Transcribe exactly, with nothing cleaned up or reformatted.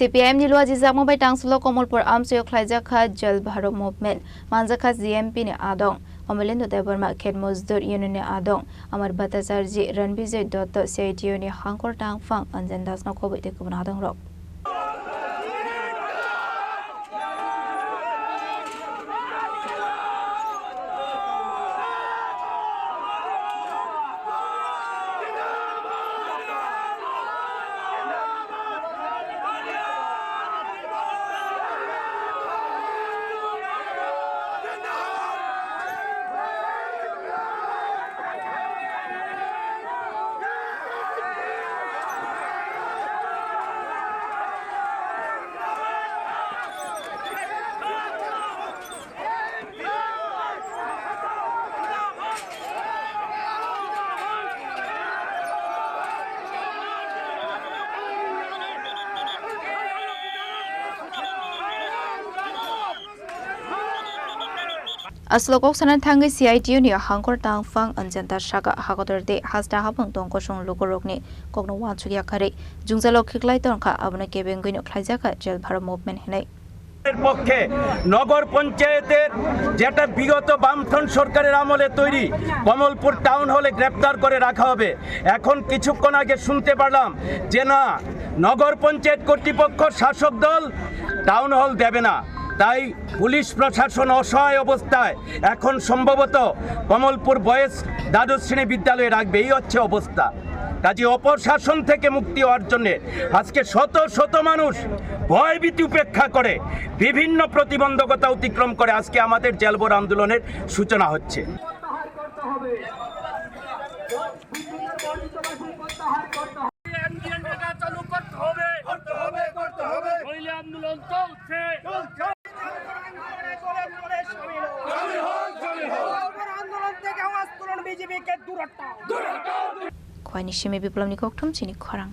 C P I M ni luajijakma bai tangsulo Komolpur amchaio khlaijakha Jal Bharo Movement, manjakha G M P ni adong Amalendra Debbarma, Khet Mojdur Union ni adong Amar Bhattacharjee, Ranbijay Dutta, C I T U ni hangkor tangphang Anjan Das no khobwi tei kubun adongrok. Aswk kok sana thangwi C I T U ni hangkor tangphang Anjan Das saka hakotor de hasta habang tong kosong lukurokni kokno wansukya kharwi jwngjalo khiklai tongkha, abono kebengwino khlaijakha Jal Bharo Movement hinwi. এর পক্ষে নগর পঞ্চায়েতের যেটা বিগত বামফ্রন্ট সরকারের আমলে তৈরি কমলপুর টাউন হলে গ্রেপ্তার করে রাখা হবে। এখন কিছুক্ষণ আগে শুনতে পারলাম যে না, নগর পঞ্চায়েত কর্তৃপক্ষ, শাসক দল টাউন হল দেবে না, তাই পুলিশ প্রশাসন অসহায় অবস্থায় এখন সম্ভবত কমলপুর বয়েজ দ্বাদশ শ্রেণী বিদ্যালয়ে রাখবে, এই হচ্ছে অবস্থা। কাজে অপশাসন থেকে মুক্তি হওয়ার জন্য আজকে শত শত মানুষ ভয়ভীতি উপেক্ষা করে বিভিন্ন প্রতিবন্ধকতা অতিক্রম করে আজকে আমাদের জেলভর আন্দোলনের সূচনা হচ্ছে। আন্দোলন থেকে আওয়াজ তুলুন, বিজেপিকে দূর হটাও। Khwaini simi Biplopni kokthum chini khorang.